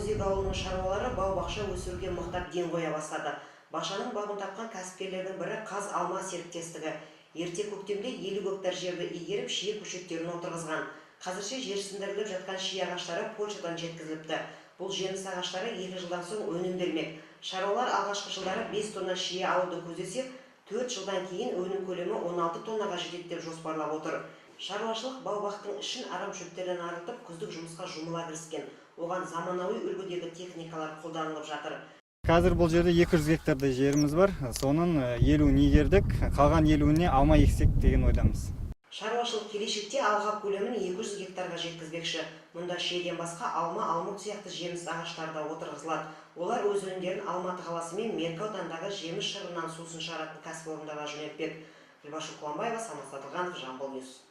Өзек ауылының шаруалары бау-бақша өсіруге мықтап ден қоя бастады. Бақшаның бабын тапқан кәсіпкерлердің бірі Қаз Алма серіктестігі. Ерте көктемде 50 гектар жерді игеріп, шие көшеттерін отырғызған. Қазірше жерсіндіріліп жатқан шие ағаштары Польшадан жеткізіліпті. Бұл жеміс ағаштары 2 жылдан соң өнім бермек. Шаруалар алғашқы жылдары 5 тонна шие алуды көздесе, 4 жылдан кейін өнім көлемі 16 тоннаға жетеді деп жоспарлап отыр. Шаруашылық бау-бақтың ішін арам шөптерден арылтып, күздік жұмысқа жұмыла кіріскен. Оған заманауи үлгідегі техникалар қолданылып жатыр. Қазір бұл жерде 200 гектардай жеріміз бар. Соның 50-ін игердік, қалған 50-іне алма ексек деген ойдамыз. Шаруашылық келешекте алқап көлемін 200 гектарға жеткізбекші. Мұнда шиеден басқа алма, алмұрт сияқты жеміс ағаштары да отырғызылады. Олар өз өнімдерін Алматы қаласы мен Меркі ауданындағы жеміс шырынынан сусын шығаратын кәсіпорындарға жөнелтпек. Гүлбаршын Қуанбаева, Самат Сатылғанов, Жамбыл Ньюс.